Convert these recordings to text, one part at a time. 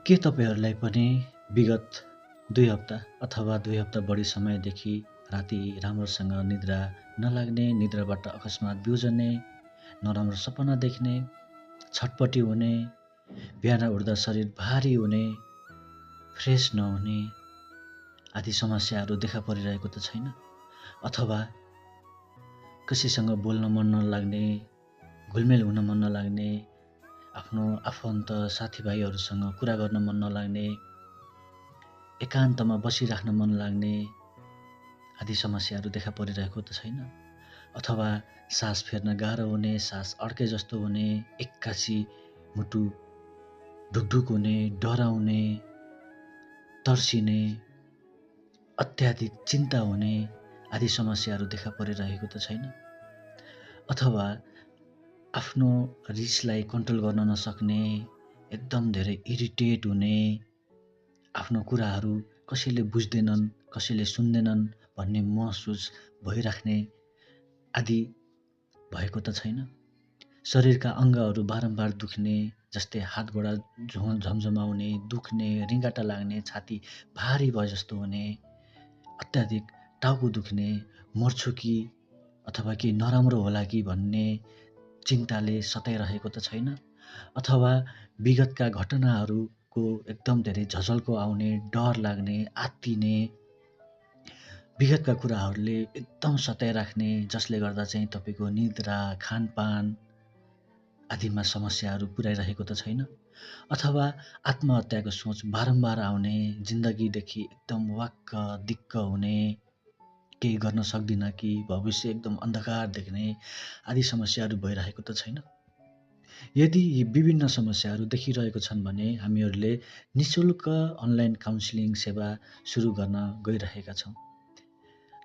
के तपाईहरूलाई पनि विगत 2 हप्ता अथवा 2 हप्ता बढी समयदेखि राति राम्रोसँग निद्रा नलाग्ने, निद्राबाट अकस्मात बिउजने, नराम्रो सपना देख्ने, छटपटी हुने, बिहान उठ्दा शरीर भारी हुने, फ्रेस नहुने आदि समस्याहरू देखा परिरहेको त छैन? अथवा कसैसँग बोल्न मन नलाग्ने, घुलमेल हुन मन नलाग्ने, आफ्नो आफन्त साथीभाइहरूसँग कुरा गर्न मन नलाग्ने, एकान्तमा बसिराख्न मन लाग्ने आदि समस्याहरू देखा परिरहेको त छैन? अथवा सास फेर्न गाह्रो हुने, सास अड्के जस्तो हुने, एक्कासी मुटु ढुकढुक हुने, डराउने, तर्सिने, अत्याधिक चिन्ता हुने आदि समस्याहरू देखा परिरहेको त छैन? अथवा आफ्नो रिसलाई कन्ट्रोल गर्न नसक्ने, एकदम धेरै इरिटेट हुने, आफ्नो कुराहरू कसैले बुझ्दैनन्, कसैले सुन्दैनन् भन्ने महसुस भइराख्ने आदि भएको त छैन? शरीरका अङ्गहरू बारम्बार दुख्ने, जस्तै हात गोडा झमझमाउने, दुख्ने, रिङ्गाटा लाग्ने, छाती भारी भए जस्तो हुने, अत्याधिक टाउको दुख्ने, मर्छु कि अथवा केही नराम्रो होला कि भन्ने चिन्ताले सताइरहेको त छैन? अथवा विगतका घटनाहरूको एकदम धेरै झझल्को आउने, डर लाग्ने, आत्तिने, विगतका कुराहरूले एकदम सताइराख्ने, जसले गर्दा चाहिँ तपाईँको निद्रा, खानपान आदिमा समस्याहरू पुर्याइरहेको त छैन? अथवा आत्महत्याको सोच बारम्बार आउने, जिन्दगीदेखि एकदम वाक्क दिक्क हुने, केही गर्न सक्दिनँ कि, भविष्य एकदम अन्धकार देख्ने आदि समस्याहरू भइरहेको त छैन? यदि यी विभिन्न समस्याहरू देखिरहेको छन् भने हामीहरूले निःशुल्क अनलाइन काउन्सिलिङ सेवा सुरु गर्न गइरहेका छौँ।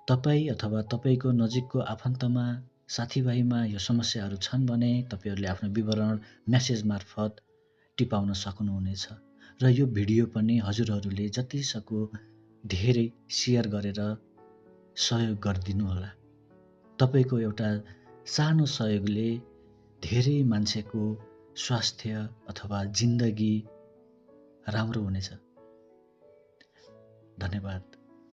तपाईँ अथवा तपाईँको नजिकको आफन्तमा, साथीभाइमा यो समस्याहरू छन् भने तपाईँहरूले आफ्नो विवरण म्यासेज मार्फत टिपाउन सक्नुहुनेछ र यो भिडियो पनि हजुरहरूले जतिसक्दो धेरै सेयर गरेर सहयोग गरिदिनुहोला। तपाईँको एउटा सानो सहयोगले धेरै मान्छेको स्वास्थ्य अथवा जिन्दगी राम्रो हुनेछ। धन्यवाद।